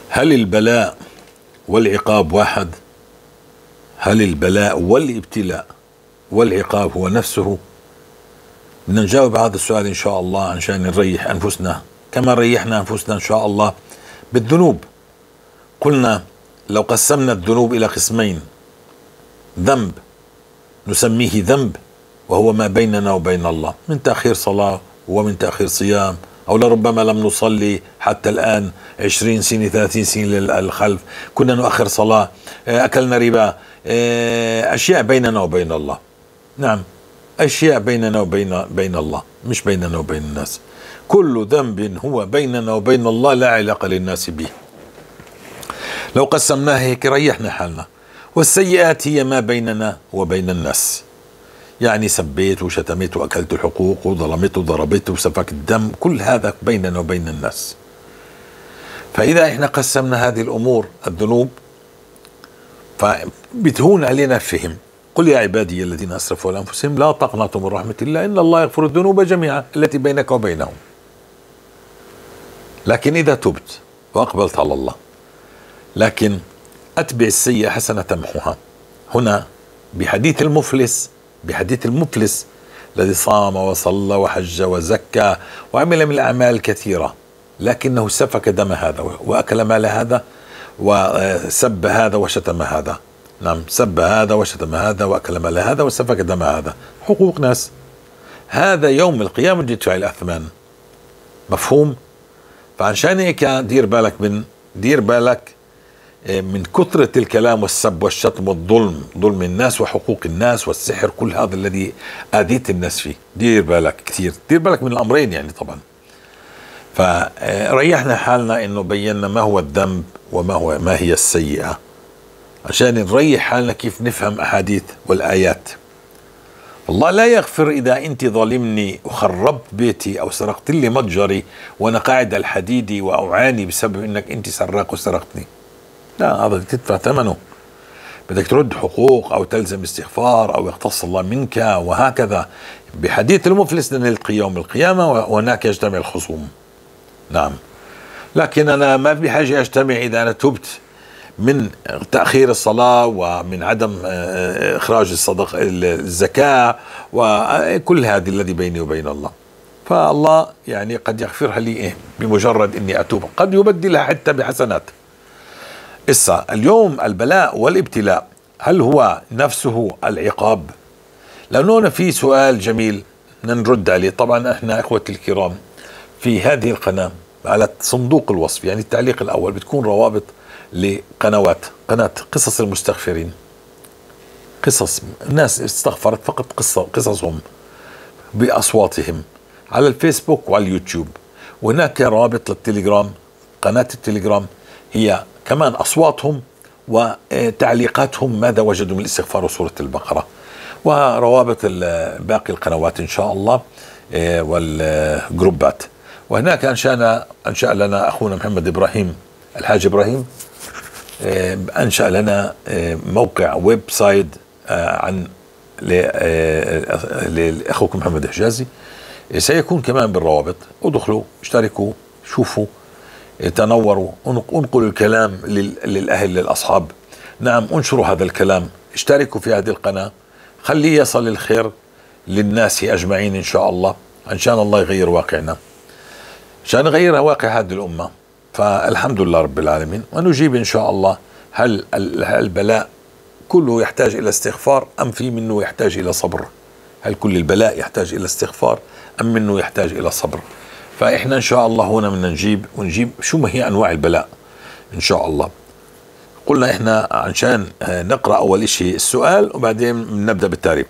هل البلاء والعقاب واحد؟ هل البلاء والابتلاء والعقاب هو نفسه؟ بدنا نجاوب هذا السؤال إن شاء الله عشان نريح أنفسنا كما ريحنا أنفسنا إن شاء الله بالذنوب. قلنا لو قسمنا الذنوب إلى قسمين، ذنب نسميه ذنب وهو ما بيننا وبين الله من تأخير صلاة ومن تأخير صيام، أو لربما لم نصلي حتى الآن 20 سنة 30 سنة للخلف، كنا نؤخر صلاة، أكلنا ربا، أشياء بيننا وبين الله. نعم، أشياء بيننا وبين الله، مش بيننا وبين الناس. كل ذنب هو بيننا وبين الله، لا علاقة للناس به. لو قسمناها هيك ريحنا حالنا. والسيئات هي ما بيننا وبين الناس، يعني سبيت وشتمت وأكلت الحقوق وظلمت وضربت وسفكت الدم، كل هذا بيننا وبين الناس. فإذا إحنا قسمنا هذه الأمور الذنوب فبتهون علينا الفهم. قل يا عبادي الذين أسرفوا على أنفسهم لا تقنطوا من رحمة الله إن الله يغفر الذنوب جميعا التي بينك وبينهم. لكن إذا تبت وأقبلت على الله، لكن أتبع السيئة حسنة تمحها. هنا بحديث المفلس، بحديث المفلس الذي صام وصلى وحج وزكى وعمل من الأعمال الكثيرة، لكنه سفك دم هذا وأكل مال هذا وسب هذا وشتم هذا. نعم، سب هذا وشتم هذا وأكل مال هذا وسفك دم هذا، حقوق ناس. هذا يوم القيامة يدفع الأثمان. مفهوم؟ فعشان هيك دير بالك من، دير بالك من كثرة الكلام والسب والشتم والظلم، ظلم الناس وحقوق الناس والسحر، كل هذا الذي آذيت الناس فيه. دير بالك كثير، دير بالك من الأمرين يعني طبعا. فريحنا حالنا انه بينا ما هو الذنب وما هو ما هي السيئة، عشان نريح حالنا كيف نفهم أحاديث والآيات. الله لا يغفر إذا أنت ظالمني وخربت بيتي أو سرقت لي متجري وأنا قاعد على الحديدي وأعاني بسبب أنك أنت سراق وسرقتني. لا، هذا تدفع ثمنه. بدك ترد حقوق أو تلزم استغفار أو يقتص الله منك وهكذا. بحديث المفلس نلتقي يوم القيامة وهناك يجتمع الخصوم. نعم، لكن أنا ما بحاجة أجتمع إذا أنا تبت من تأخير الصلاة ومن عدم إخراج الصدق الزكاة وكل هذه الذي بيني وبين الله. فالله يعني قد يغفرها لي إيه بمجرد إني أتوب، قد يبدلها حتى بحسنات. إسا اليوم البلاء والابتلاء هل هو نفسه العقاب؟ لأنه هنا في سؤال جميل نرد عليه. طبعا احنا إخوتي الكرام في هذه القناة على صندوق الوصف، يعني التعليق الأول، بتكون روابط لقنوات، قناة قصص المستغفرين، قصص الناس استغفرت فقط قصصهم بأصواتهم على الفيسبوك وعلى اليوتيوب. وهناك روابط للتليجرام، قناة التليجرام هي كمان أصواتهم وتعليقاتهم ماذا وجدوا من الاستغفار وسورة البقرة، وروابط باقي القنوات إن شاء الله والجروبات. وهناك أنشأ لنا أخونا محمد إبراهيم الحاج إبراهيم، أنشأ لنا موقع website عن لأخوكم محمد حجازي، سيكون كمان بالروابط. ادخلوا، اشتركوا، شوفوا، تنوروا، انقلوا الكلام للأهل للأصحاب. نعم، انشروا هذا الكلام، اشتركوا في هذه القناة، خليه يصل الخير للناس أجمعين إن شاء الله، عشان الله يغير واقعنا، عشان يغير واقع هذه الأمة. فالحمد لله رب العالمين. ونجيب إن شاء الله هل البلاء كله يحتاج إلى استغفار أم في منه يحتاج إلى صبر؟ هل كل البلاء يحتاج إلى استغفار أم منه يحتاج إلى صبر؟ فإحنا إن شاء الله هنا بدنا نجيب ونجيب شو ما هي أنواع البلاء إن شاء الله. قلنا إحنا عشان نقرأ أول شيء السؤال وبعدين نبدأ بالتعريف.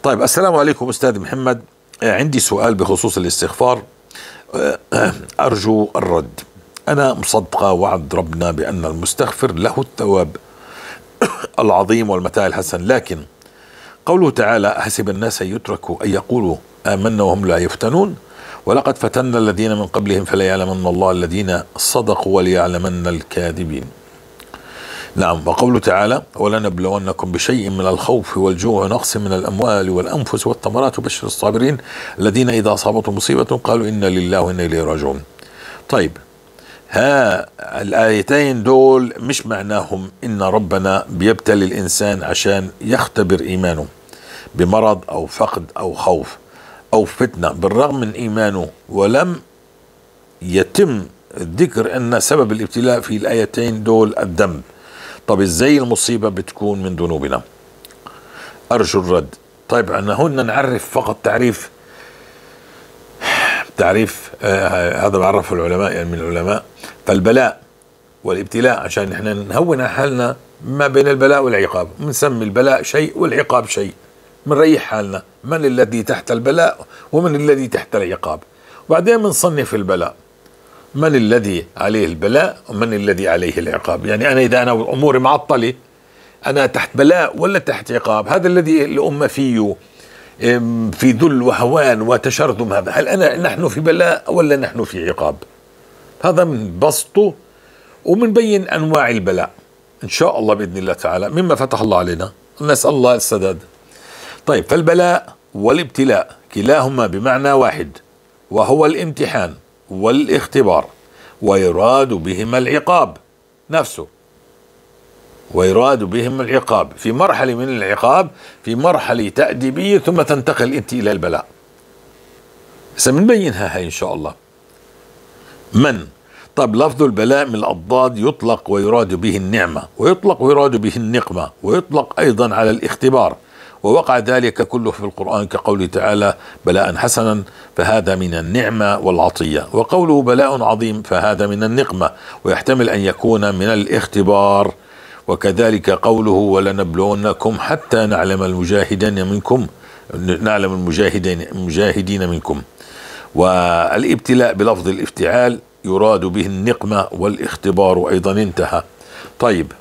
طيب، السلام عليكم أستاذ محمد، عندي سؤال بخصوص الاستغفار، أرجو الرد. أنا مصدقة وعد ربنا بأن المستغفر له الثواب العظيم والمتاع الحسن، لكن قوله تعالى أحسب الناس أن يتركوا أن يقولوا آمنا وهم لا يفتنون ولقد فتنا الذين من قبلهم فليعلمن الله الذين صدقوا وليعلمن الكاذبين. نعم، وقوله تعالى ولنبلونكم بشيء من الخوف والجوع ونقص من الأموال والأنفس والثمرات وبشر الصابرين الذين إذا أصابتهم مصيبة قالوا إنا لله وإنا إليه راجعون. طيب، ها الآيتين دول مش معناهم إن ربنا بيبتلي الإنسان عشان يختبر إيمانه بمرض أو فقد أو خوف أو فتنة بالرغم من إيمانه، ولم يتم ذكر أن سبب الابتلاء في الآيتين دول الذنب. طب إزاي المصيبة بتكون من ذنوبنا؟ أرجو الرد. طيب أنا هنا نعرف فقط تعريف هذا بعرفه العلماء، يعني من العلماء. فالبلاء والابتلاء عشان احنا نهون على حالنا ما بين البلاء والعقاب، بنسمي البلاء شيء والعقاب شيء، بنريح حالنا من الذي تحت البلاء ومن الذي تحت العقاب. وبعدين بنصنف البلاء، من الذي عليه البلاء ومن الذي عليه العقاب. يعني أنا إذا أنا أموري معطلة أنا تحت بلاء ولا تحت عقاب؟ هذا الذي الأمة فيه في ذل وهوان وتشرذم، هذا هل أنا نحن في بلاء ولا نحن في عقاب؟ هذا من بسطه ومنبين أنواع البلاء إن شاء الله بإذن الله تعالى مما فتح الله علينا، نسأل الله السداد. طيب فالبلاء والابتلاء كلاهما بمعنى واحد، وهو الامتحان والاختبار، ويراد بهما العقاب نفسه، ويراد بهم العقاب في مرحلة من العقاب، في مرحلة تأديبية، ثم تنتقل أنت إلى البلاء. سنبينها هاي إن شاء الله. من طب لفظ البلاء من الأضداد يطلق ويراد به النعمة، ويطلق ويراد به النقمة، ويطلق أيضا على الاختبار، ووقع ذلك كله في القرآن كقوله تعالى بلاء حسنا فهذا من النعمة والعطية، وقوله بلاء عظيم فهذا من النقمة، ويحتمل أن يكون من الاختبار. وكذلك قوله ولنبلونكم حتى نعلم المجاهدين منكم، نعلم المجاهدين منكم. والابتلاء بلفظ الافتعال يراد به النقمة والاختبار أيضا. انتهى. طيب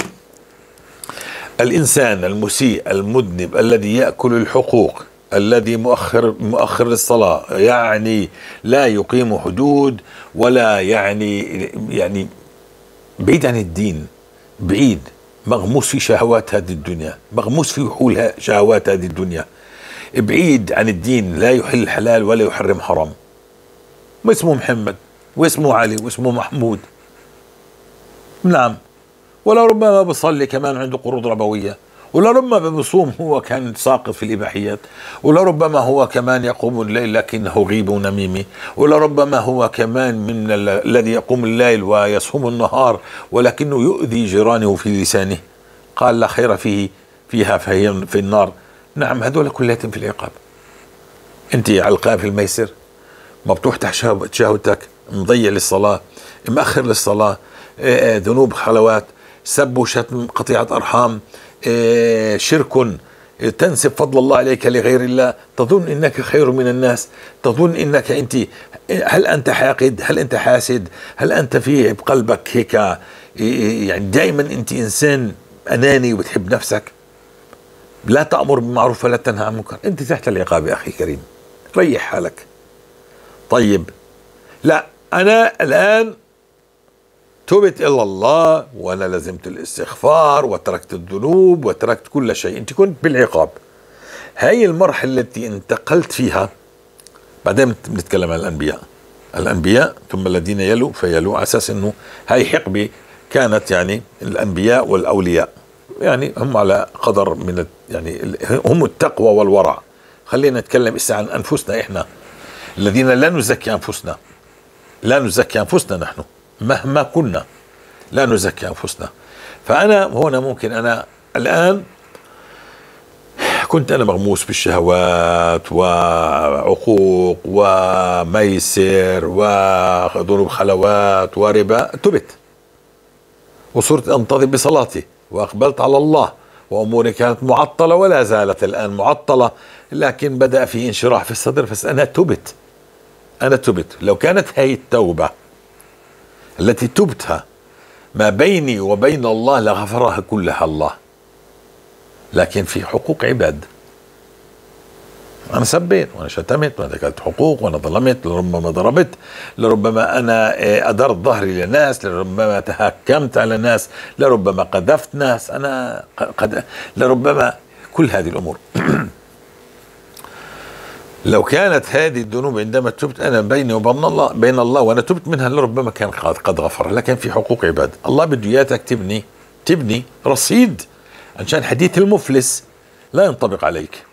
الإنسان المسيء المذنب الذي يأكل الحقوق، الذي مؤخر للصلاة، يعني لا يقيم حدود ولا يعني بعيد عن الدين، بعيد، مغموس في شهوات هذه الدنيا، مغموس في وحول شهوات هذه الدنيا، بعيد عن الدين، لا يحل حلال ولا يحرم حرام، واسمه محمد واسمه علي واسمه محمود، نعم، ولربما بصلي كمان عنده قروض ربوية، ولربما بصوم هو كان ساقط في الإباحيات، ولربما هو كمان يقوم الليل لكنه غيب ونميمي، ولربما هو كمان من الذي يقوم الليل ويصوم النهار ولكنه يؤذي جيرانه في لسانه، قال لا خير فيها فهي في النار. نعم، هذول كلياتهم في العقاب. انت علقان في الميسر، مبطوح تحت شهوتك، مضيع للصلاة، مأخر للصلاة، ذنوب خلوات، سب وشتم، قطيعة أرحام، شرك، تنسب فضل الله عليك لغير الله، تظن انك خير من الناس، تظن انك انت، هل انت حاقد؟ هل انت حاسد؟ هل انت في بقلبك هيك يعني دائما انت انسان اناني وبتحب نفسك، لا تأمر بالمعروف ولا تنهى عن المنكر، انت تحت العقاب يا اخي الكريم، ريح حالك. طيب لا، انا الان تبت إلى الله وأنا لزمت الاستغفار وتركت الذنوب وتركت كل شيء، أنت كنت بالعقاب. هاي المرحلة التي انتقلت فيها، بعدين بنتكلم عن الأنبياء، الأنبياء ثم الذين يلوا فيلوا، على أساس أنه هاي حقبة كانت يعني الأنبياء والأولياء، يعني هم على قدر من يعني هم التقوى والورع. خلينا نتكلم إسا عن أنفسنا، إحنا الذين لا نزكي أنفسنا، لا نزكي أنفسنا نحن مهما كنا لا نزكي أنفسنا. فأنا هنا ممكن أنا الآن كنت أنا مغموس بالشهوات وعقوق وميسر وذنوب خلوات وربا، تبت وصرت أنتظم بصلاتي وأقبلت على الله، وأموري كانت معطلة ولا زالت الآن معطلة، لكن بدأ في انشراح في الصدر، بس أنا تبت، أنا تبت. لو كانت هاي التوبة التي تبتها ما بيني وبين الله لغفرها كلها الله، لكن في حقوق عباد، أنا سبيت وأنا شتمت وأنا ذكرت حقوق وأنا ظلمت، لربما ضربت، لربما أنا أدرت ظهري لناس، لربما تهكمت على ناس، لربما قذفت ناس، أنا قد لربما كل هذه الأمور. لو كانت هذه الذنوب عندما تبت أنا بيني وبين الله، بين الله وأنا تبت منها، لربما كان قد غفر، لكن في حقوق عباد. الله بده إياك تبني رصيد، عشان حديث المفلس لا ينطبق عليك.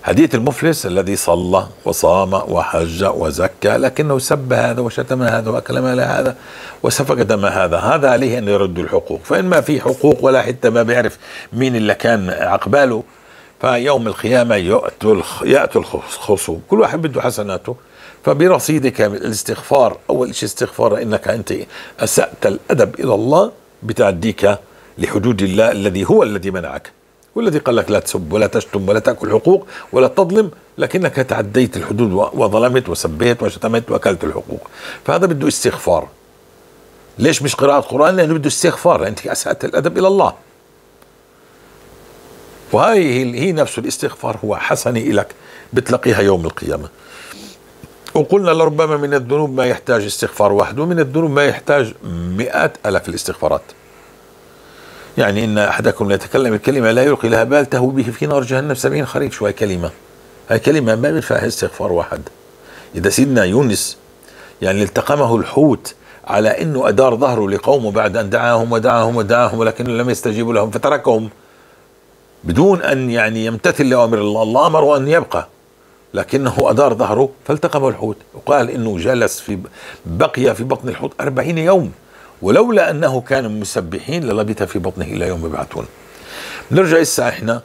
حديث المفلس الذي صلى وصام وحج وزكى، لكنه سب هذا وشتم هذا وأكل مال هذا وسفك دم هذا، هذا عليه أن يرد الحقوق. فإن ما في حقوق ولا حتى ما بيعرف مين اللي كان عقباله، فيوم القيامة يأتوا الخصوم، كل واحد بده حسناته. فبرصيدك الاستغفار، أول شيء استغفار إنك أنت أسأت الأدب إلى الله بتعديك لحدود الله الذي هو الذي منعك، والذي قال لك لا تسب ولا تشتم ولا تأكل حقوق ولا تظلم، لكنك تعديت الحدود وظلمت وسبيت وشتمت وأكلت الحقوق. فهذا بده استغفار. ليش مش قراءة قرآن؟ لأنه بده استغفار، أنت أسأت الأدب إلى الله. وهي هي نفس الاستغفار هو حسنة إلك بتلاقيها يوم القيامة. وقلنا لربما من الذنوب ما يحتاج استغفار واحد، ومن الذنوب ما يحتاج مئات آلاف الاستغفارات. يعني إن أحدكم لا يتكلم الكلمة لا يلقي لها بال تهوي به في نار جهنم 70 خريف. شو هاي كلمة؟ هاي كلمة ما بينفعها استغفار واحد. إذا سيدنا يونس يعني التقمه الحوت على إنه أدار ظهره لقومه بعد أن دعاهم ودعاهم ودعاهم ولكنه لم يستجيبوا لهم فتركهم بدون أن يعني يمتثل لأوامر الله، الله أمره أن يبقى لكنه أدار ظهره فالتقمه الحوت، وقال إنه جلس في بقي في بطن الحوت 40 يوم، ولولا أنه كان مسبحين للبث في بطنه إلى يوم يبعثون. نرجع هسه احنا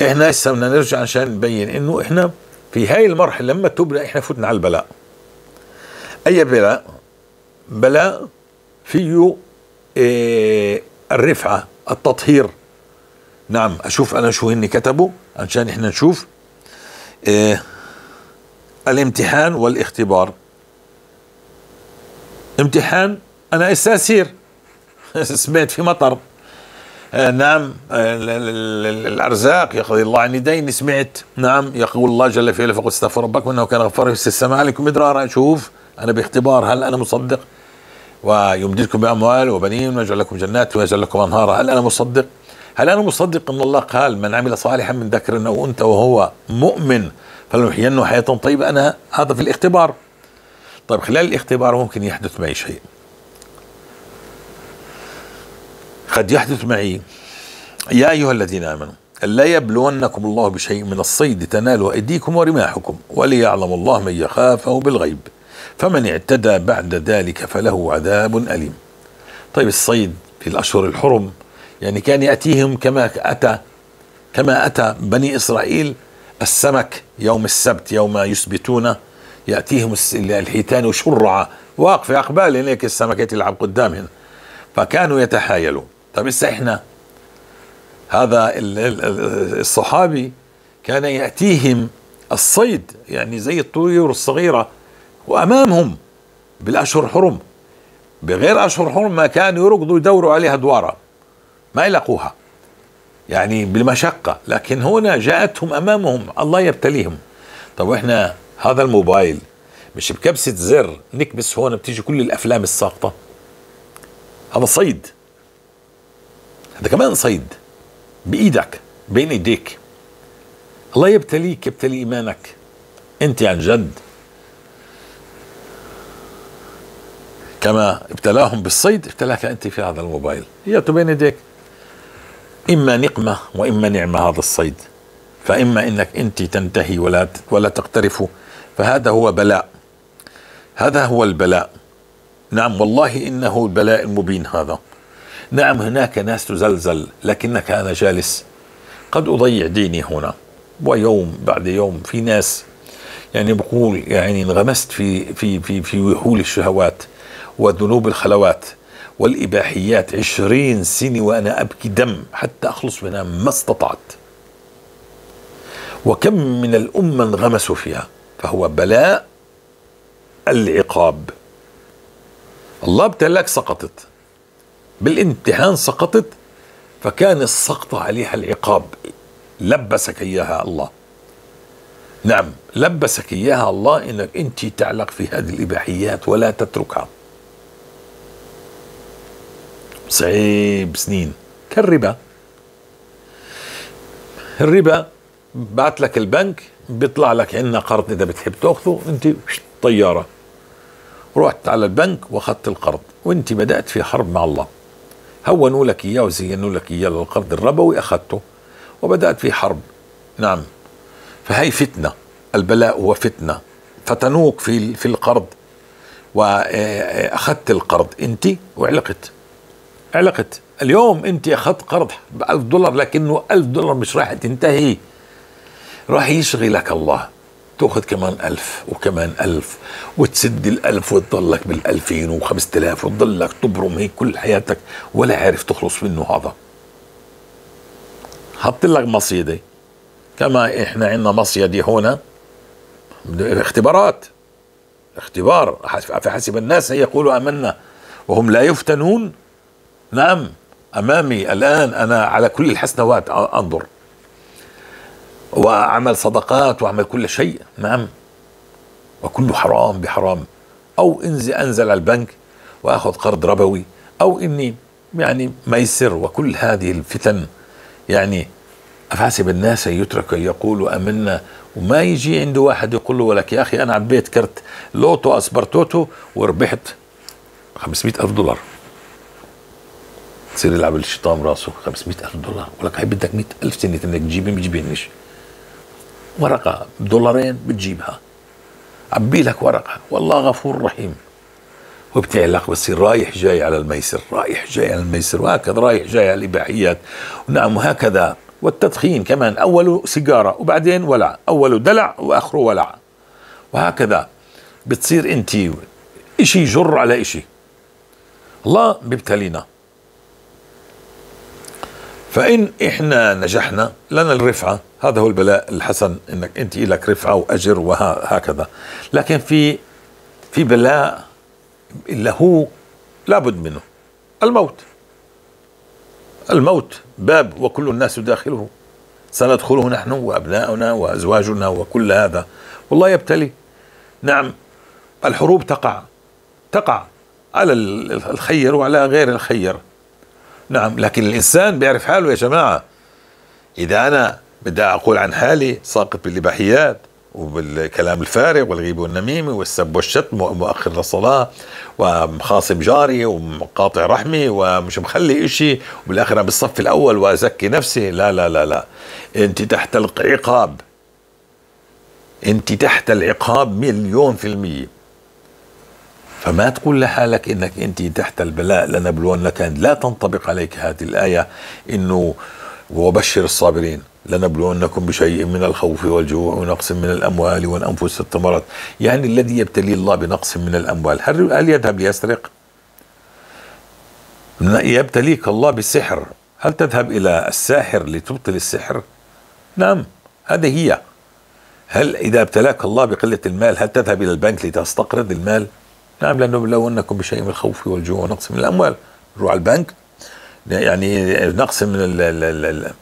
هسه بدنا نرجع عشان نبين إنه احنا في هاي المرحلة لما تبنى احنا فتنا على البلاء. أي بلاء؟ بلاء فيه الرفعة، التطهير. نعم، أشوف أنا شو هني كتبوا عشان احنا نشوف الامتحان والاختبار. امتحان، أنا أساسير سمعت في مطر، نعم الأرزاق يقضي الله عني دين، سمعت، نعم يقول الله جل في علاه فقل استغفروا ربكم إنه كان غفارا يرسل السماء عليكم مدرارا. أشوف أنا باختبار، هل أنا مصدق؟ ويمددكم بأموال وبنين ويجعل لكم جنات ويجعل لكم أنهارا. هل أنا مصدق؟ هل أنا مصدق أن الله قال من عمل صالحا من ذكر أو أنثى وهو مؤمن فلنحيينه حياة طيبة؟ أنا هذا في الاختبار. طيب خلال الاختبار ممكن يحدث معي شيء، قد يحدث معي يا أيها الذين آمنوا لا يبلونكم الله بشيء من الصيد تنال أيديكم ورماحكم وليعلم الله من يخافه بالغيب فمن اعتدى بعد ذلك فله عذاب أليم. طيب الصيد في الأشهر الحرم يعني كان يأتيهم كما أتى بني إسرائيل السمك يوم السبت يوم يسبتون، يأتيهم الحيتان شرعة واقفة أقبال هناك السمكة تلعب قدامهم، فكانوا يتحايلوا. طيب هسه احنا هذا الصحابي كان يأتيهم الصيد يعني زي الطيور الصغيرة وأمامهم بالأشهر حرم، بغير أشهر حرم ما كانوا يركضوا يدوروا عليها دوارة ما يلاقوها يعني بالمشقة، لكن هنا جاءتهم أمامهم، الله يبتليهم. طب واحنا هذا الموبايل مش بكبسة زر نكبس هون بتيجي كل الأفلام الساقطة، هذا صيد، هذا كمان صيد بإيدك بين إيديك. الله يبتليك، يبتلي إيمانك أنت عن جد كما ابتلاهم بالصيد ابتلاك أنت في هذا الموبايل، هي بين إيديك، إما نقمة وإما نعمة هذا الصيد، فإما إنك أنت تنتهي ولا تقترفه، فهذا هو بلاء، هذا هو البلاء. نعم والله إنه البلاء المبين هذا. نعم هناك ناس تزلزل، لكنك أنا جالس قد أضيع ديني هنا، ويوم بعد يوم في ناس يعني بقول يعني انغمست في في في في وحول الشهوات وذنوب الخلوات والإباحيات 20 سنة وأنا أبكي دم حتى أخلص منها ما استطعت. وكم من الأمة انغمسوا فيها، فهو بلاء العقاب. الله ابتلاك سقطت بالامتحان، سقطت، فكان السقطة عليها العقاب، لبسك إياها الله. نعم لبسك إياها الله إنك أنت تعلق في هذه الإباحيات ولا تتركها. صعيب سنين كالربا. الربا بعت لك البنك، بيطلع لك عندنا قرض إذا بتحب تأخذه، أنت طيارة رحت على البنك وأخذت القرض، وأنت بدأت في حرب مع الله. هونوا لك إياه وزينوا لك إياه للقرض الربوي، أخذته وبدأت في حرب. نعم، فهي فتنة، البلاء هو فتنة. فتنوك في القرض وأخذت القرض أنت وعلقت، علقت. اليوم أنت أخذت قرض ب1000 دولار، لكنه 1000 دولار مش راح تنتهي، راح يشغلك الله، تأخذ كمان 1000 وكمان 1000 وتسد ال1000 وتضلك بال2000 و5000 وتضلك تبرم هيك كل حياتك ولا عارف تخلص منه. هذا حط لك مصيدة، كما احنا عندنا مصيدة هنا، اختبارات، اختبار. أفحسب الناس أن يقولوا آمنا وهم لا يفتنون. نعم، أمامي الآن أنا على كل الحسنوات أنظر وأعمل صدقات وأعمل كل شيء، نعم، وكله حرام بحرام. أو أنزل على البنك وأخذ قرض ربوي، أو إني يعني ميسر، وكل هذه الفتن. يعني أفحسب الناس أن يتركوا يقولوا آمنا، وما يجي عنده واحد يقول له ولك يا أخي أنا عبيت كرت لوتو أسبرتوتو وربحت 500 ألف دولار. تصير يلعب الشيطان راسه، 500 ألف دولار، ولك هي بدك 100 ألف سنة إنك تجيبهم، بتجيبهنش. ورقة بدولارين بتجيبها، عبي لك ورقة، والله غفور رحيم. وبتعلق، بتصير رايح جاي على الميسر، رايح جاي على الميسر، وهكذا رايح جاي على الإباحيات، نعم، وهكذا. والتدخين كمان، أوله سيجارة وبعدين ولع، أوله دلع وآخره ولع، وهكذا بتصير أنت إشي يجر على إشي. الله بيبتلينا، فإن إحنا نجحنا لنا الرفعة، هذا هو البلاء الحسن، إنك أنت لك رفعة وأجر وهكذا. لكن في بلاء اللي هو لابد منه، الموت. الموت باب وكل الناس داخله، سندخله نحن وأبناؤنا وأزواجنا وكل هذا، والله يبتلي. نعم، الحروب تقع على الخير وعلى غير الخير، نعم، لكن الإنسان بيعرف حاله يا جماعة. إذا أنا بدي أقول عن حالي ساقط بالإباحيات وبالكلام الفارغ والغيبة والنميمة والسب والشتم ومؤخر للصلاة ومخاصم جاري ومقاطع رحمي ومش مخلي إشي، وبالآخر أنا بالصف الأول وأزكي نفسي، لا لا لا لا، أنت تحت العقاب، أنت تحت العقاب 1,000,000%. فما تقول لحالك انك انت تحت البلاء لنبلونك، لا تنطبق عليك هذه الايه، انه وبشر الصابرين لنبلونكم بشيء من الخوف والجوع ونقص من الاموال والانفس والثمرات. يعني الذي يبتلي الله بنقص من الاموال هل يذهب ليسرق؟ يبتليك الله بالسحر، هل تذهب الى الساحر لتبطل السحر؟ نعم، هذه هي. هل اذا ابتلاك الله بقله المال هل تذهب الى البنك لتستقرض المال؟ نعم، لنبلونكم بشيء من الخوف والجوع ونقص من الاموال، روح على البنك، يعني نقص من ال ال ال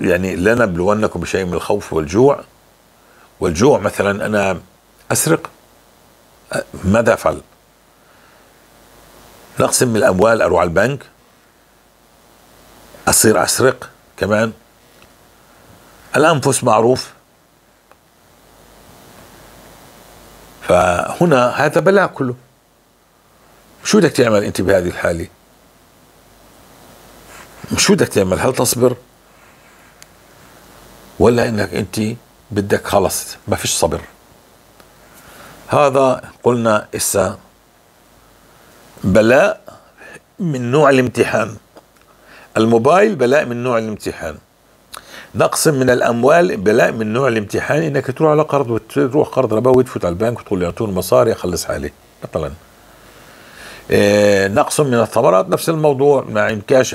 يعني لنبلونكم بشيء من الخوف والجوع، والجوع مثلا انا اسرق، ماذا افعل؟ نقص من الاموال، اروح على البنك اصير اسرق كمان. الانفس معروف. فهنا هذا بلاء كله. شو بدك تعمل انت بهذه الحالة؟ شو بدك تعمل؟ هل تصبر؟ ولا انك انت بدك خلص ما فيش صبر؟ هذا قلنا إسا بلاء من نوع الامتحان. الموبايل بلاء من نوع الامتحان. نقص من الاموال بلاء من نوع الامتحان، انك تروح على قرض وتروح قرض ربوي، تفوت على البنك وتقول يعطون مصاري اخلص حالي مثلا. نقص من الثمرات نفس الموضوع، ما يمكنش،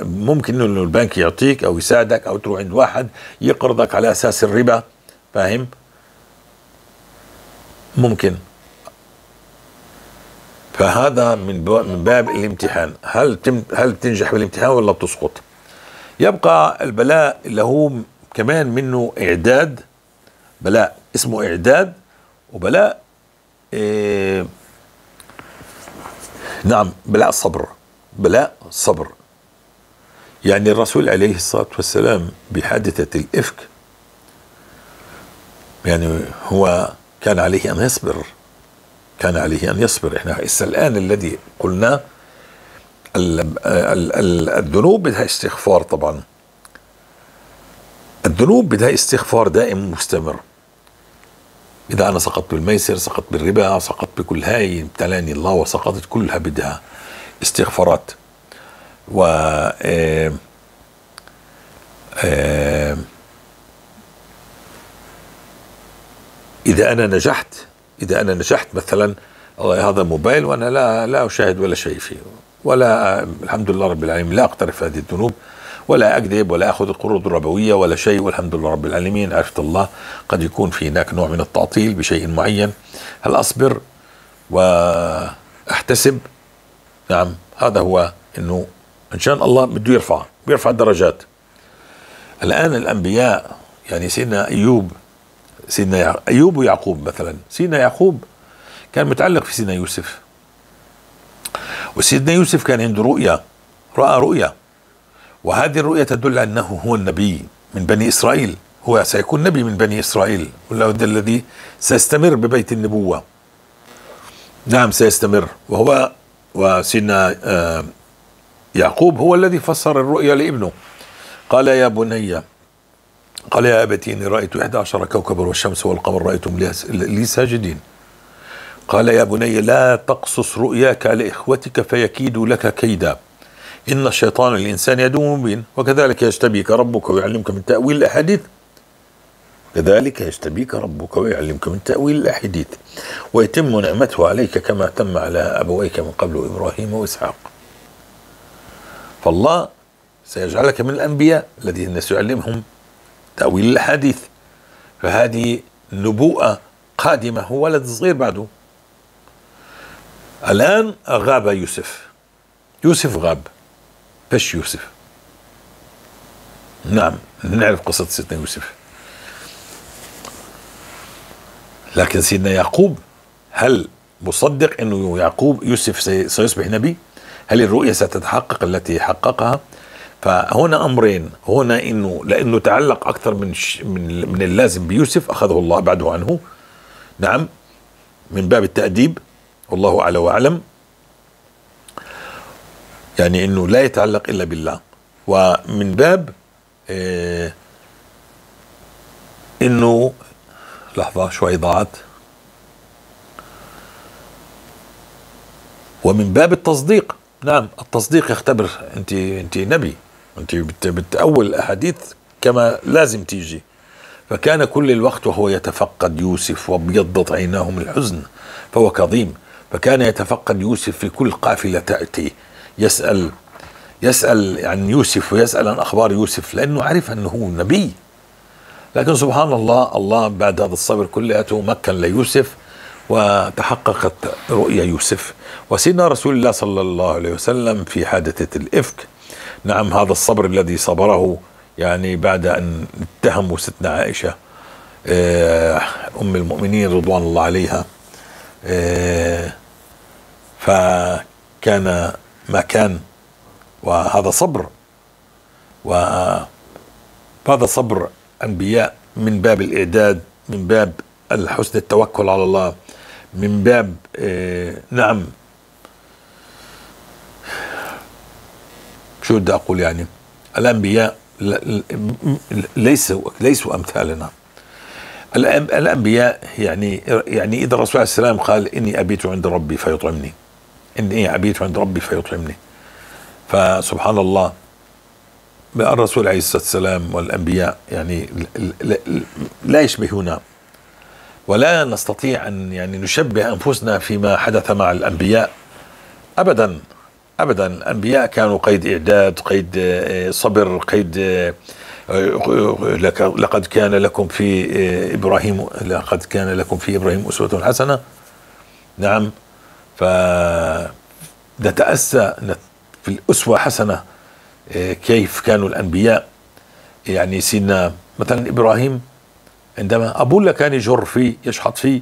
ممكن انه البنك يعطيك او يساعدك او تروح عند واحد يقرضك على اساس الربا، فاهم؟ ممكن. فهذا من باب الامتحان، هل تنجح بالامتحان ولا بتسقط؟ يبقى البلاء اللي هو كمان منه اعداد، بلاء اسمه اعداد، وبلاء نعم بلاء صبر، بلاء صبر. يعني الرسول عليه الصلاة والسلام بحادثة الإفك يعني هو كان عليه أن يصبر، كان عليه أن يصبر. إحنا هسه الآن الذي قلناه الذنوب بدها استغفار، طبعا الذنوب بدها استغفار دائم مستمر. إذا أنا سقطت بالميسر، سقطت بالربا، سقطت بكل هاي، ابتلاني الله وسقطت، كلها بدها استغفارات. و إذا أنا نجحت، إذا أنا نجحت مثلا هذا موبايل وأنا لا أشاهد ولا شيء فيه، ولا الحمد لله رب العالمين لا أقترف هذه الذنوب، ولا أكذب، ولا أخذ القروض الربوية ولا شيء، والحمد لله رب العالمين. عرفت الله قد يكون في هناك نوع من التعطيل بشيء معين، هل أصبر وأحتسب؟ نعم، هذا هو، إنه إن شاء الله بده يرفع، بيرفع الدرجات. الآن الأنبياء يعني سيدنا أيوب، سيدنا أيوب ويعقوب مثلا، سيدنا يعقوب كان متعلق في سيدنا يوسف، وسيدنا يوسف كان عنده رؤيا، رأى رؤيا، وهذه الرؤيا تدل أنه هو النبي من بني إسرائيل، هو سيكون نبي من بني إسرائيل، الذي سيستمر ببيت النبوة. نعم سيستمر. وهو وسيدنا يعقوب هو الذي فسر الرؤيا لابنه، قال يا بني، قال يا أبتي إني رأيت 11 كوكبا والشمس والقمر رأيتهم لي ساجدين. قال يا بني لا تقصص رؤياك على إخوتك فيكيدوا لك كيدا، إن الشيطان للإنسان عدو مبين، وكذلك يجتبيك ربك ويعلمك من تأويل الأحاديث، كذلك يجتبيك ربك ويعلمك من تأويل الأحاديث ويتم نعمته عليك كما تم على أبويك من قبل إبراهيم وإسحاق. فالله سيجعلك من الأنبياء الذين سيعلمهم تأويل الأحاديث. فهذه نبوءة قادمة، هو ولد صغير بعده. الآن غاب يوسف، يوسف غاب، فش يوسف. نعم نعرف قصة سيدنا يوسف، لكن سيدنا يعقوب هل مصدق أنه يعقوب يوسف سيصبح نبي؟ هل الرؤية ستتحقق التي حققها؟ فهنا أمرين، هنا إنه لأنه تعلق أكثر من اللازم بيوسف أخذه الله بعده عنه، نعم من باب التأديب، والله أعلى وأعلم، يعني إنه لا يتعلق إلا بالله، ومن باب إنه لحظة شوي ضاعت، ومن باب التصديق. نعم التصديق يختبر، انت نبي، انت بتأول الاحاديث كما لازم تيجي. فكان كل الوقت وهو يتفقد يوسف وابيضت عيناه من الحزن فهو كظيم، فكان يتفقد يوسف في كل قافلة تأتي، يسأل عن يوسف ويسأل عن أخبار يوسف، لأنه عرف أنه هو نبي. لكن سبحان الله، الله بعد هذا الصبر كلياته مكن ليوسف وتحققت رؤيا يوسف. وسيدنا رسول الله صلى الله عليه وسلم في حادثة الإفك، نعم هذا الصبر الذي صبره يعني بعد أن اتهموا ستنا عائشة أم المؤمنين رضوان الله عليها، فكان ما كان، وهذا صبر، وهذا صبر أنبياء من باب الإعداد، من باب حسن التوكل على الله، من باب نعم شو بدي أقول، يعني الأنبياء ليسوا أمثالنا. الأنبياء يعني إذا الرسول عليه السلام قال إني أبيت عند ربي فيطعمني، إني أبيت عند ربي فيطعمني، فسبحان الله الرسول عليه الصلاة والسلام والأنبياء يعني لا يشبهونا، ولا نستطيع أن يعني نشبه أنفسنا فيما حدث مع الأنبياء أبدا أبدا. الأنبياء كانوا قيد إعداد، قيد صبر، قيد لقد كان لكم في إبراهيم، لقد كان لكم في إبراهيم أسوة حسنة. نعم، فنتأسى في الأسوة حسنة كيف كانوا الأنبياء. يعني سيدنا مثلا إبراهيم عندما أبوه كان يجر فيه، يشحط فيه،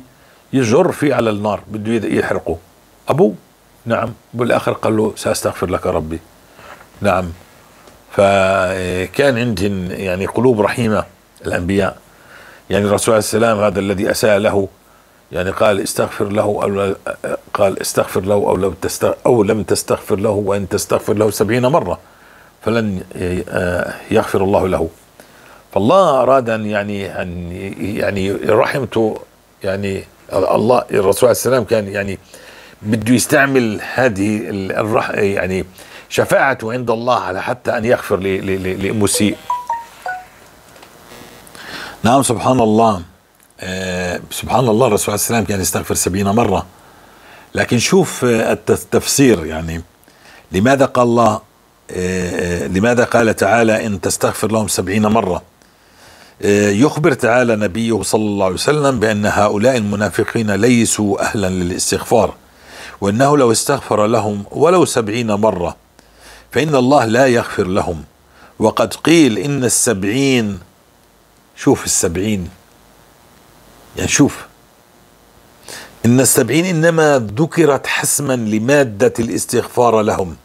يجر فيه على النار بده يحرقه أبوه، نعم، بالآخر قال له سأستغفر لك ربي. نعم، فكان عندهن يعني قلوب رحيمة الأنبياء. يعني الرسول عليه السلام هذا الذي أساء له، يعني قال استغفر له أو قال استغفر له أو لم أو لم تستغفر له، وإن تستغفر له 70 مرة فلن يغفر الله له. فالله أراد أن يعني أن يعني رحمته، يعني الله الرسول عليه السلام كان يعني بده يستعمل هذه يعني شفاعته عند الله على حتى أن يغفر لمسيء. نعم سبحان الله. سبحان الله، الرسول عليه السلام كان يستغفر 70 مرة. لكن شوف التفسير، يعني لماذا قال الله، لماذا قال تعالى إن تستغفر لهم 70 مرة؟ يخبر تعالى نبيه صلى الله عليه وسلم بأن هؤلاء المنافقين ليسوا أهلا للاستغفار، وأنه لو استغفر لهم ولو 70 مرة فإن الله لا يغفر لهم. وقد قيل إن 70، شوف 70، يعني شوف إن 70 إنما ذكرت حسما لمادة الاستغفار لهم،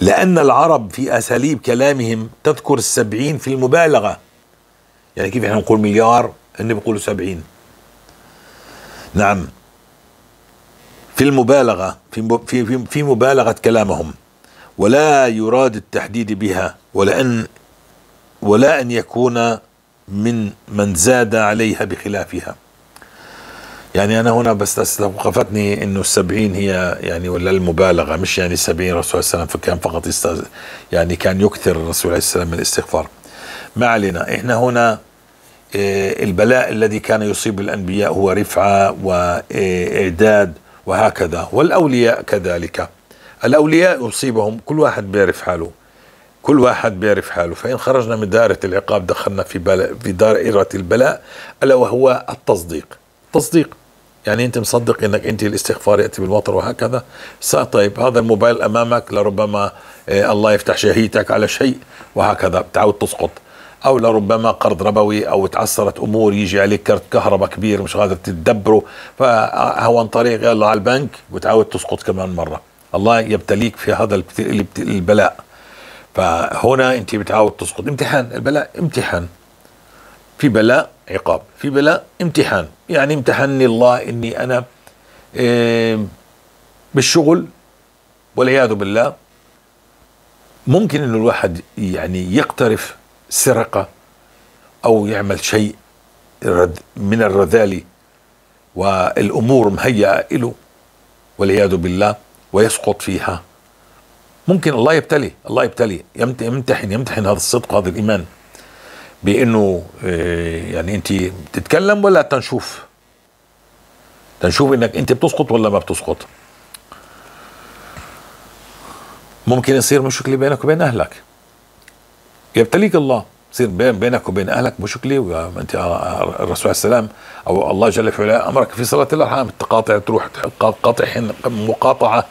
لأن العرب في أساليب كلامهم تذكر 70 في المبالغة. يعني كيف إحنا نقول مليار، هن بيقولوا 70. نعم، في المبالغة، في في في مبالغة كلامهم، ولا يراد التحديد بها، ولا أن يكون من زاد عليها بخلافها. يعني أنا هنا بس استوقفتني إنه 70 هي يعني ولا المبالغة، مش يعني 70 الرسول عليه السلام فكان فقط يعني كان يكثر الرسول عليه السلام من الاستغفار. ما علينا، إحنا هنا البلاء الذي كان يصيب الأنبياء هو رفعة وإعداد وهكذا، والأولياء كذلك. الأولياء يصيبهم كل واحد بيعرف حاله، كل واحد بيعرف حاله. فإن خرجنا من دائرة العقاب دخلنا في دائرة البلاء، ألا وهو التصديق. تصديق يعني أنت مصدق أنك أنت الاستغفار يأتي بالمطر وهكذا. طيب هذا الموبايل أمامك، لربما الله يفتح شهيتك على شيء وهكذا، بتعود تسقط. أو لربما قرض ربوي، أو تعثرت أمور، يجي عليك كرت كهرباء كبير مش قادر تدبره، فهو طريق يلا على البنك وتعود تسقط كمان مرة. الله يبتليك في هذا البلاء. فهنا أنت بتعود تسقط. امتحان، البلاء امتحان. في بلاء عقاب، في بلاء امتحان. يعني امتحنني الله اني انا بالشغل والعياذ بالله. ممكن انه الواحد يعني يقترف سرقة او يعمل شيء من الرذالي والامور مهيئة له والعياذ بالله ويسقط فيها. ممكن الله يبتلي، الله يبتلي، يمتحن هذا الصدق وهذا الايمان بانه يعني انت تتكلم ولا تنشوف انك انت بتسقط ولا ما بتسقط. ممكن يصير مشكلة بينك وبين اهلك، يبتليك الله، يصير بينك وبين اهلك مشكلة. وانت الرسول عليه السلام او الله جل في علاه امرك في صله الارحام تقاطع، تروح قاطع مقاطعه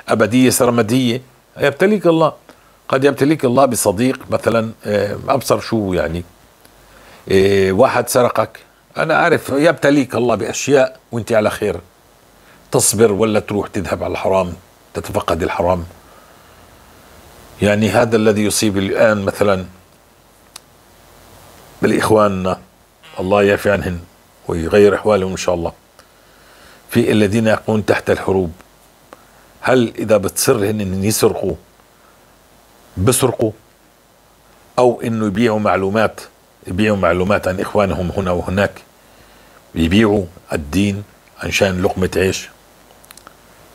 ابدية سرمديه. يبتليك الله. قد يبتليك الله بصديق مثلا، ابصر شو يعني، واحد سرقك، انا عارف. يبتليك الله باشياء وانت على خير، تصبر ولا تروح تذهب على الحرام، تتفقد الحرام. يعني هذا الذي يصيب الان مثلا بالاخوان، الله يعفي عنهن ويغير احوالهم ان شاء الله، في الذين يقومون تحت الحروب. هل اذا بتصرهن ان يسرقوا بسرقوا، او انه يبيعوا معلومات، يبيعوا معلومات عن اخوانهم هنا وهناك، يبيعوا الدين عشان لقمة عيش؟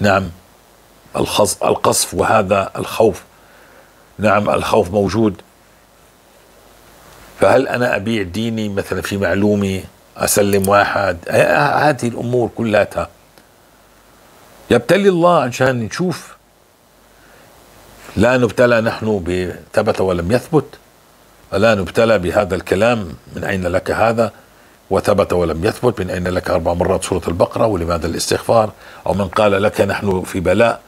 نعم، القصف وهذا الخوف، نعم الخوف موجود. فهل انا ابيع ديني مثلا في معلومة، اسلم واحد؟ هذه الامور كلها يبتلي الله عشان نشوف. لا نبتلى نحن بثبت ولم يثبت، لا نبتلى بهذا الكلام من أين لك هذا، وثبت ولم يثبت من أين لك 4 مرات سورة البقرة، ولماذا الاستغفار، أو من قال لك نحن في بلاء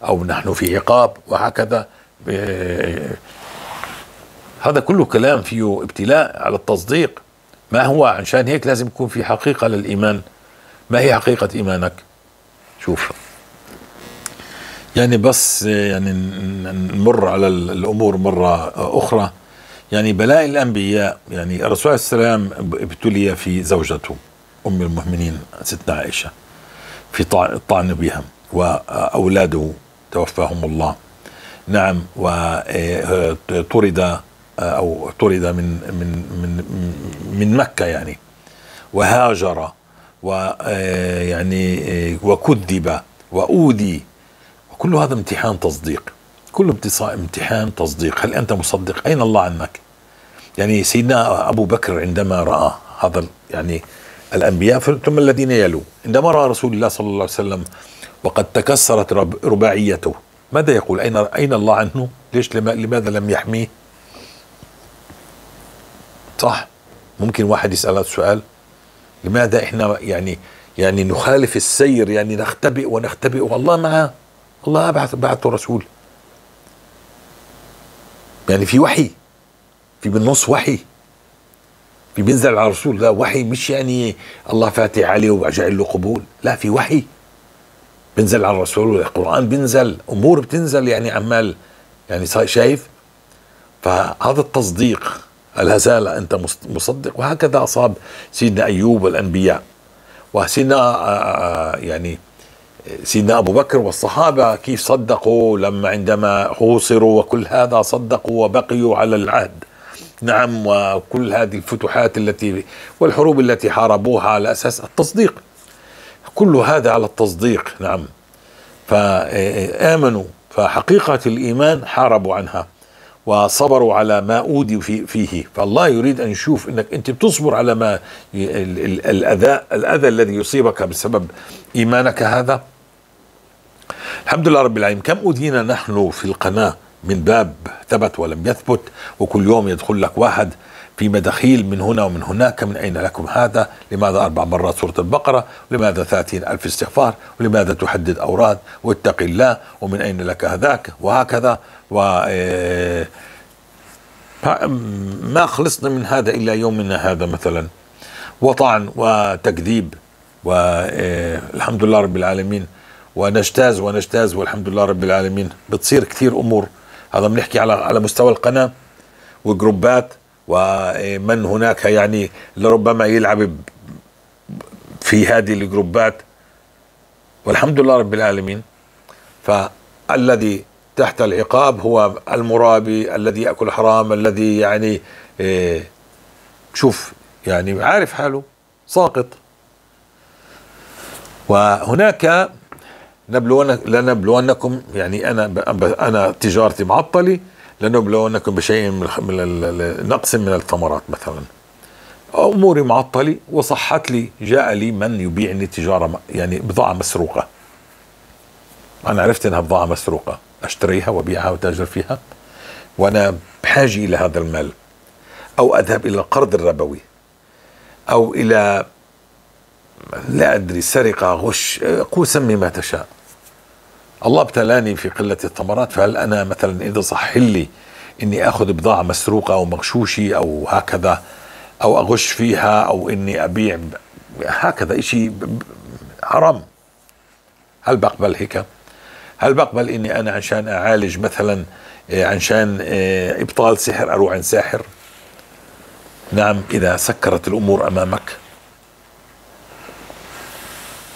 أو نحن في عقاب وهكذا. هذا كله كلام فيه ابتلاء على التصديق. ما هو عشان هيك لازم يكون في حقيقة للإيمان. ما هي حقيقة إيمانك؟ شوف، يعني بس يعني نمر على الأمور مرة أخرى. يعني بلاء الأنبياء، يعني الرسول عليه السلام ابتلي في زوجته أم المؤمنين ستنا عائشة في الطعن بها، وأولاده توفاهم الله، نعم، وطرد أو طرد من من من من مكة يعني، وهاجر ويعني وكذب وأوذي، وكل هذا امتحان تصديق، كل امتحان تصديق. هل أنت مصدق؟ أين الله عنك؟ يعني سيدنا أبو بكر عندما رأى هذا، يعني الأنبياء ثم الذين يلوا، عندما رأى رسول الله صلى الله عليه وسلم وقد تكسرت رباعيته، ماذا يقول؟ أين الله عنه؟ ليش لماذا لم يحميه؟ صح؟ ممكن واحد يسأل هذا السؤال، لماذا إحنا يعني نخالف السير، يعني نختبئ ونختبئ والله معه، الله بعث رسول، يعني في وحي، في بالنص وحي، في بينزل على الرسول، لا وحي مش يعني الله فاتح عليه وجعل له قبول، لا في وحي بينزل على الرسول، القرآن بينزل، أمور بتنزل، يعني عمال يعني شايف. فهذا التصديق الهزالة أنت مصدق. وهكذا أصاب سيدنا أيوب والأنبياء، وسيدنا يعني سيدنا أبو بكر والصحابة كيف صدقوا لما عندما حوصروا وكل هذا، صدقوا وبقيوا على العهد، نعم، وكل هذه الفتوحات التي والحروب التي حاربوها على أساس التصديق، كل هذا على التصديق، نعم. فآمنوا، فحقيقة الإيمان حاربوا عنها وصبروا على ما أودي فيه. فالله يريد أن يشوف أنك أنت بتصبر على ما الأذى الذي يصيبك بسبب إيمانك هذا. الحمد لله رب العالمين. كم أودينا نحن في القناة من باب ثبت ولم يثبت، وكل يوم يدخل لك واحد في مداخيل من هنا ومن هناك، من أين لكم هذا؟ لماذا 4 مرات سورة البقرة؟ لماذا 30,000 استغفار؟ ولماذا تحدد أوراد؟ واتق الله، ومن أين لك هذاك؟ وهكذا. و ما خلصنا من هذا إلا يومنا هذا مثلا، وطعن وتكذيب، والحمد لله رب العالمين، ونجتاز ونجتاز والحمد لله رب العالمين. بتصير كثير أمور، هذا بنحكي على مستوى القناة وجروبات، ومن هناك يعني لربما يلعب في هذه الجروبات، والحمد لله رب العالمين. فالذي تحت العقاب هو المرابي، الذي يأكل حرام، الذي يعني شوف يعني عارف حاله ساقط. وهناك لنبلونكم، يعني أنا تجارتي معطلة، لنبلونكم بشيء من نقص من الثمرات مثلا، أموري معطلة وصحت لي، جاء لي من يبيعني تجارة يعني بضاعة مسروقة، أنا عرفت إنها بضاعة مسروقة، أشتريها وأبيعها وتاجر فيها، وأنا بحاجة إلى هذا المال، أو أذهب إلى القرض الربوي، أو إلى لا أدري سرقة، غش، قل سمي ما تشاء. الله ابتلاني في قلة الثمرات، فهل أنا مثلا إذا صح لي إني أخذ بضاعة مسروقة أو مغشوشة أو هكذا، أو أغش فيها، أو إني أبيع هكذا إشي حرام، هل بقبل هيك؟ هل بقبل إني أنا عشان أعالج مثلا، عشان إبطال سحر أروح عند ساحر؟ نعم، إذا سكرت الأمور أمامك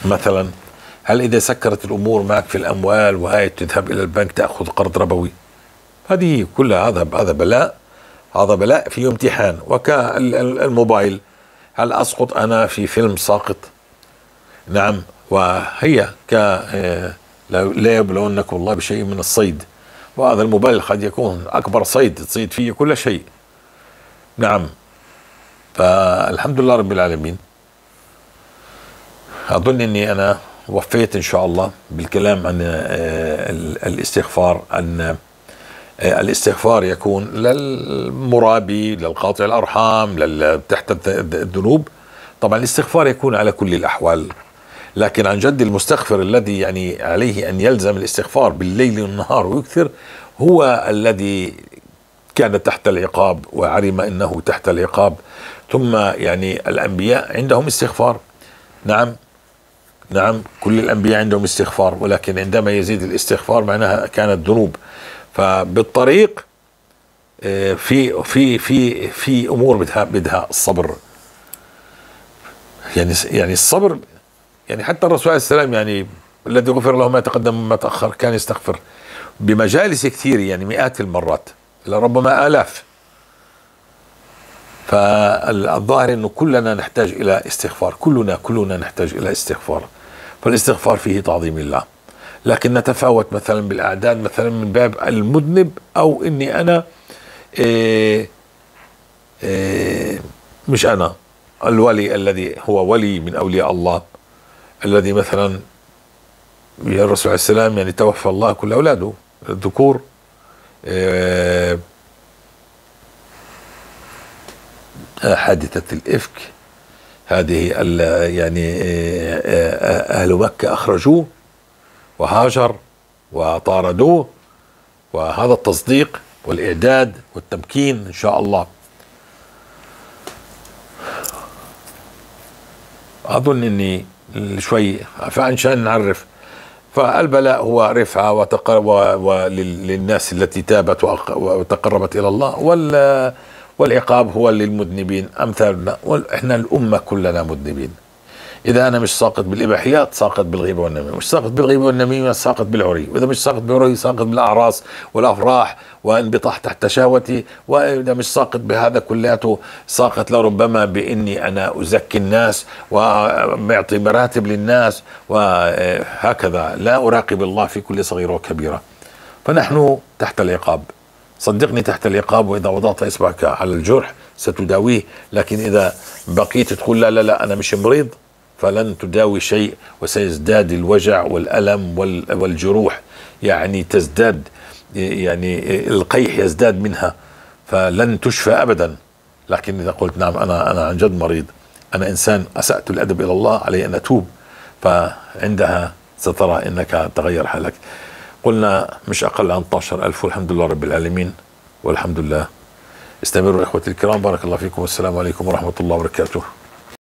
مثلا، هل إذا سكرت الأمور معك في الأموال وهي تذهب إلى البنك تأخذ قرض ربوي؟ هذه كلها هذا بلاء، هذا بلاء فيه امتحان. وكالموبايل، هل أسقط أنا في فيلم ساقط؟ نعم، وهي ك لا يبلونكم الله بشيء من الصيد، وهذا الموبايل قد يكون أكبر صيد تصيد فيه كل شيء. نعم، فالحمد لله رب العالمين. أظن أني أنا وفيت إن شاء الله بالكلام عن الاستغفار، أن الاستغفار يكون للمرابي، للقاطع الأرحام، تحت الذنوب. طبعا الاستغفار يكون على كل الأحوال، لكن عن جد المستغفر الذي يعني عليه أن يلزم الاستغفار بالليل والنهار ويكثر، هو الذي كان تحت العقاب وعلم أنه تحت العقاب. ثم يعني الأنبياء عندهم استغفار، نعم، نعم كل الأنبياء عندهم استغفار، ولكن عندما يزيد الاستغفار معناها كانت ذنوب. فبالطريق في في في في امور بدها الصبر، يعني الصبر، يعني حتى الرسول عليه السلام يعني الذي غفر له ما تقدم وما تأخر كان يستغفر بمجالس كثيرة، يعني مئات المرات لربما آلاف. فالظاهر انه كلنا نحتاج الى استغفار، كلنا نحتاج الى استغفار. فالاستغفار فيه تعظيم الله، لكن نتفاوت مثلا بالاعداد، مثلا من باب المذنب او اني انا إيه إيه مش انا الولي الذي هو ولي من اولياء الله، الذي مثلا الرسول عليه السلام يعني توفى الله كل اولاده الذكور، إيه حادثة الإفك هذه يعني أهل مكة أخرجوه وهاجر وطاردوه، وهذا التصديق والإعداد والتمكين إن شاء الله. أظن أني شوي فعشان نعرف، فالبلاء هو رفعة وللناس التي تابت وتقربت إلى الله، والعقاب هو للمذنبين أمثالنا، وإحنا الأمة كلنا مذنبين. إذا أنا مش ساقط بالإباحيات ساقط بالغيبة والنميمة، مش ساقط بالغيبة والنميمة ساقط بالعري، وإذا مش ساقط بالعري ساقط بالأعراس والأفراح وانبطاح تحت شهوتي، وإذا مش ساقط بهذا كلياته ساقط لربما بإني أنا أزكي الناس وأعطي مراتب للناس وهكذا، لا أراقب الله في كل صغيرة وكبيرة. فنحن تحت العقاب، صدقني تحت العقاب. وإذا وضعت إصبعك على الجرح ستداويه، لكن إذا بقيت تقول لا لا لا أنا مش مريض فلن تداوي شيء، وسيزداد الوجع والألم والجروح، يعني تزداد، يعني القيح يزداد منها، فلن تشفى أبدا. لكن إذا قلت نعم أنا عن جد مريض، أنا إنسان أسأت الأدب إلى الله، علي أن أتوب، فعندها سترى أنك تغير حالك. قلنا مش أقل عن 12,000، والحمد لله رب العالمين، والحمد لله. استمروا إخوتي الكرام، بارك الله فيكم، والسلام عليكم ورحمة الله وبركاته.